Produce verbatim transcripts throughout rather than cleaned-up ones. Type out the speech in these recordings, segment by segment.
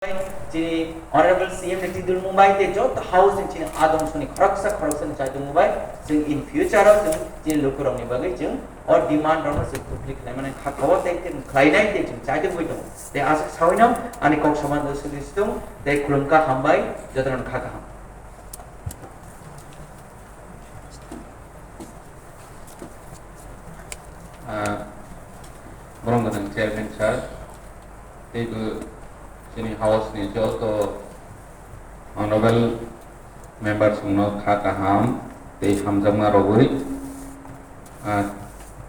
Chini Honorable C M ni twi dulmung bai tei joto house ni chini adong soni khoroksa khoroksa ni chai tongmung bai chwng in future o chwng chini lukurokni bagwi chwng o demand rokno chwng fulfill khlaimani kha khao tei tei khlainai tei chwng chai tongwi tongo. Tei aswk saui no ani kok samani suri situng tei khulumkha, hambai, jotono kha kaham. Ah, borom gwnang chairman sir, teibo chini house ni joto honorable members rokno kha kaham tei hamjakma rogwi, ah,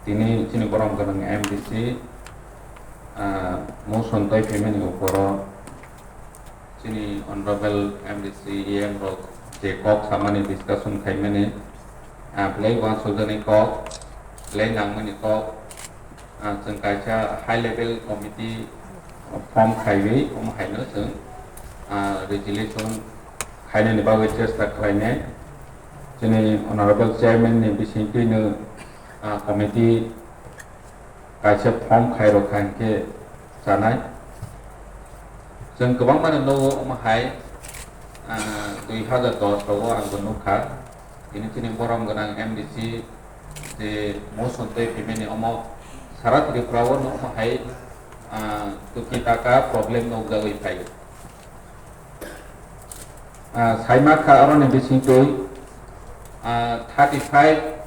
tini chini borom gwnang M D C, ah, motion twi phaimani uporo chini honorable M D C, E M rok je kok samani discussion khaimani, ah, belai uansukjaknai kok, belai nangmani kok, ah, chwng kaisa high level committee form khaiwi, omo haino chwng, ah, resolution khainani bagwi chesta khlainai. Chini honorable chairman ni bisingtwino, ah, committee kaisa form khairokha hinkhe chanai. Chwng kwbangmano nugo, omo hai, ah, dui hazar dos rogo ang bo nukha. Tini chini borom gwnang M D C je motion twi phaimani omo sara Tripura o no omo hai, ah, tuki taka problem nukjagwi phaio. Ah, saima kha aroni bisingtwi, ah, thirty five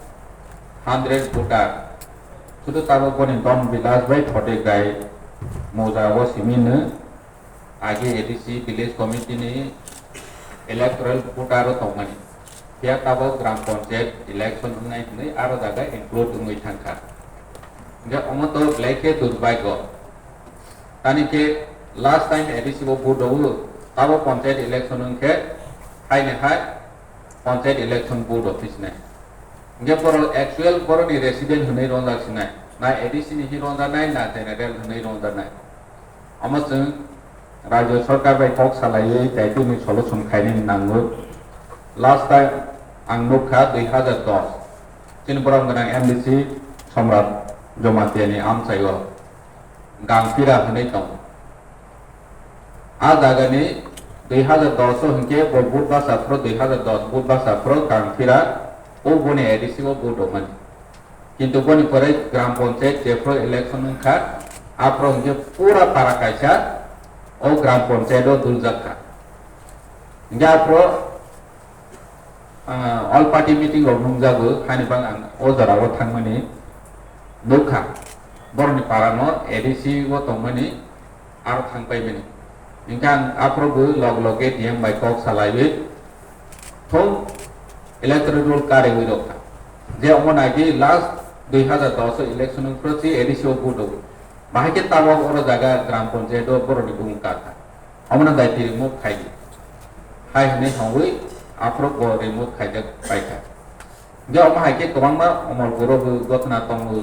hundred voter. Sudu tabok boni Don Bilas bai Photek Rai moja o simi no agi A D C village committee ni electoral voter o tongmani. Phiya tabok gram panchayat election wngnai hwnwi aro jaga include wngwi thangkha. Hingkhe omo to belai khe durbhagyo. Tani khe last time A D C bo vote rwo, abo panchayat election wngkhe haini hai panchayat election board office nai. Hingkhe borok actual borokni resident hwnwi ronjak sinai, na A D C ni hi ronjaknai, na general hwnwi ronjaknai. Omo chwng rajyo sarkar bai kok salaiwi daitwni solution khainani nango. Last time ang nukha dui hazar dos, chini borom gwnang M D C Somrat Jamatia ni amchaio. Gangphira hwnwi tongo. A jagani dui hazar dos o hinkhe bo vote basa phro, dui hazar dos vote basa phro Gangphira o boni A D C o vote rwmani. Kintu boni pore gram panchayat jephro election wngkha, aphro hinkhe pura para kaisa o gram panchayat o duljak kha. Hinkhe aphro Ah, all party meeting rok nungjago, haini bang ang o jora o thangmani nukha. Borokni para no A D C o tongmani aro thangpaimani. Hinkhe ang aphuru bo log loge D M bai kok salaiwi thung electoral roll kariwi rokha. Je omo naidi last dui hazar dos o election wngphuru si A D C o vote rwgo. Bahai khe tabok oro jaga gram panchayat o borokni bumung kakha. Omono dai twi remove khai di. Hai hwnwi hwnwi aphuru bo remove khaijak paikha. Hingkhe omo hai khe kwbangma Omorpuro bo gotna tongo,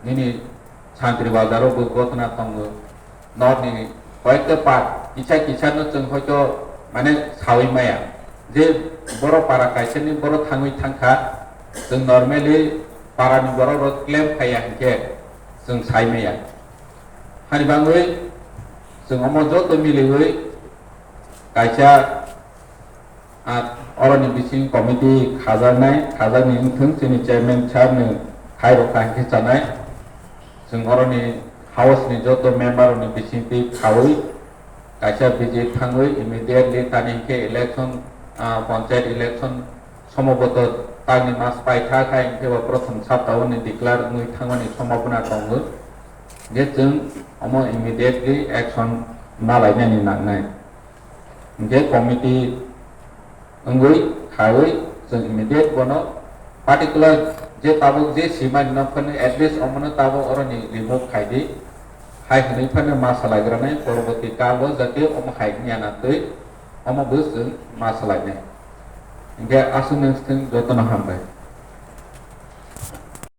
nini Santri Bazaro bo gotna tongo, norni koyekta part kisa kisa no chwng hoito mane sawi maya je borok para kaisani borok thangwi thangkha, chwng normally parani borok rok claim khaiya hinkhe chwng sai maya. Hani bangwi chwng omo joto miliwi kaisa, ah, oroni bising committee khajaknai, khajakni wngthung chini chairman sir ni hai rok kaham khe chanai. Chwng oroni house ni joto member rokni bisingtwi khaui kaisa visit thangwi immediately tani hinkhe election, ah, panchayat election Somboboto tangni mas paitha khai hinkhe bo prothom sapta o ni declare wngwi thangmani sombhabona tongo. Hinkhe chwng omo immediately action nalainani nangnai. Hinkhe committee wngwi khaiwi chwng immediate bono particular je tabuk je simani no phano at least omono tabuk oroni remove khaidi. Hai hwnwi phano ma salai granai poroboti kalo jate omo hai wngya na twi omo bo chwng ma salainai. Hinkhe aswk nung thung jotono hambai.